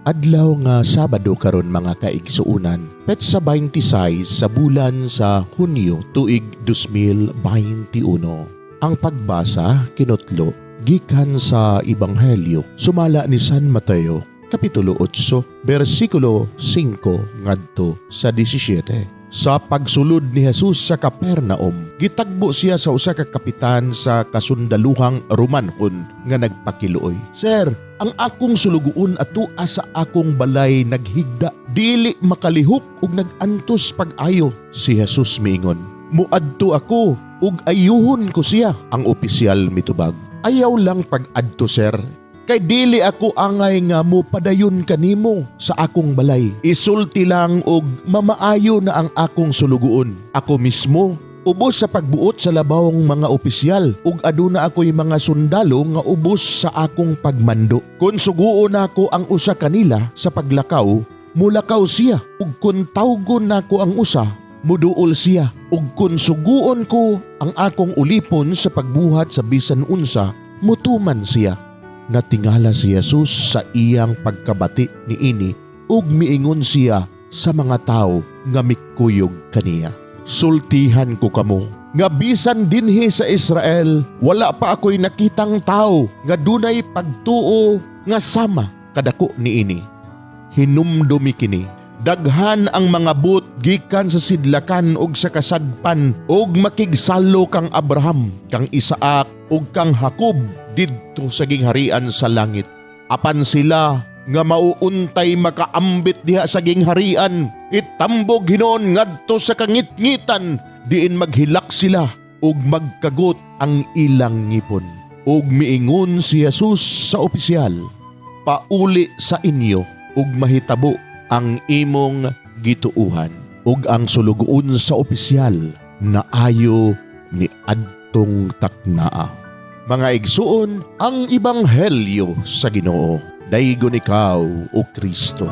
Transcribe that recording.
Adlaw nga Sabado karon, mga kaigsuonan, petsa 26 sa bulan sa Hunyo, tuig 2021. Ang pagbasa kinutlo gikan sa Ebanghelyo sumala ni San Mateo, Kapitulo 8, versikulo 5 ngadto sa 17. Sa pagsulod ni Jesus sa Capernaum, gitagbo siya sa usa ka kapitan sa kasundaluhang Romanhon nga nagpakiluoy. "Sir, ang akong sulugoon atua sa akong balay naghigda, dili makalihok ug nagantos pag-ayo." Si Jesus miingon, "Muadto ako ug ayuhon ko siya." Ang opisyal mitubag, "Ayaw lang pag-adto, sir, kay dili ako angay nga mo padayon kanimo sa akong balay. Isulti lang og mamaayo na ang akong sulugoon. Ako mismo ubos sa pagbuot sa labawng mga opisyal ug aduna ako'y mga sundalo nga ubos sa akong pagmando. Kung suguon nako ang usa kanila sa paglakaw, mulakaw siya, ug kung tawgon nako ang usa, muduol siya, ug kung suguon ko ang akong ulipon sa pagbuhat sa bisan unsa, mutuman siya." Natingala si Jesus sa iyang pagkabati niini ug miingon siya sa mga tawo nga mikuyog kaniya, "Sultihan ko kamo nga bisan dinhi sa Israel wala pa ako'y nakitang tao nga dunay pagtuo nga sama kadako niini. Hinumdumi kini: daghan ang mangabot gikan sa sidlakan ug sa kasadpan ug makigsalo kang Abraham, kang Isaac ug kang Jacob didto sa gingharian sa langit. Apan sila nga mauuntay makaambit diha sa gingharian, itambog hinuon ngadto sa kangitngitan, diin maghilak sila ug magkagot ang ilang ngipon." Ug miingon si Jesus sa opisyal, "Pauli sa inyo ug mahitabo ang imong gituuhan." Ug ang sulugoon sa opisyal naayo ni adtong taknaa. Mga igsuon, ang Ebanghelyo sa Ginoo. Daygon ikaw, o Kristo.